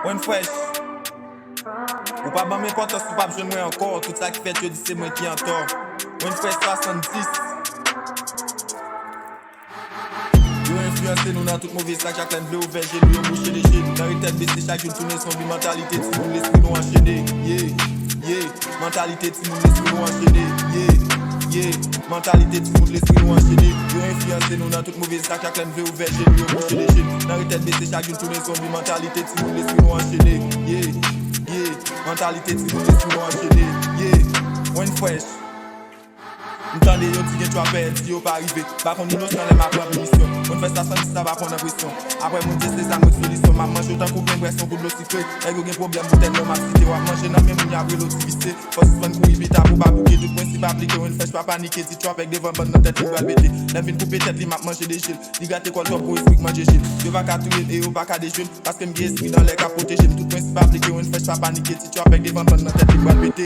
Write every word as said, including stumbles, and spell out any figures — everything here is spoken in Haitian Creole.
One Fresh. Ou pa ban m enpòtans, ou p ap jwenn mwen ankò. Tout sa ki fèt, yo di se mwen ki antò. One Fresh swasanndis. Yo enfliyanse nou nan tout move zak, chak lè n vle ouvè je nou, yo bouche de je nou. Nan ret tèt bese chak jou, tounen zonbi, mantalite timoun, lespri nou anchene. Yeah, yeah, mantalite timoun, lespri nou anchene. Yeah, yeah, mantalite timoun, lespri nou anchene. Yo enfliyanse nou nan tout move zak, chak lè n vle ouvè je nou, yo bouche de je nou. Nan ret tèt bese chak jou, tounen zonbi, mantalite timoun, lespri nou anchene. Yeah, yeah, mantalite timoun, lespri nou anchene. Yeah, One Fresh. M tande yo di gen trapè, di yo pa rive. Pa konn inosan lè m ap pran pinisyon. One Fresh swasanndis, sa pa pran nan presyon. Apre moun di se zam rèk solisyon. M ap manje w tankou pen bwè, se yon gout dlo sikre. Nèg yo gen pwoblèm pou tèt yo, m ap site w ap manje nan men moun y ap rele w ti visye. Fò w sispann kouri pita pou pa bouke. Tout prensip aplike, One Fresh pa panike. Ti trapè devan bann nan tèt li pral pete. Lè m vin koupe tèt li, m ap manje de je l. Li grate kò l twòp pou espri k manje je l. Yo pa ka touye l e yo pa ka dejwe l. Paske m gen espri nan lè k ap pwoteje m. Tout prensip aplike, One Fresh pa panike. Ti trapè devan bann nan tèt li pral pete.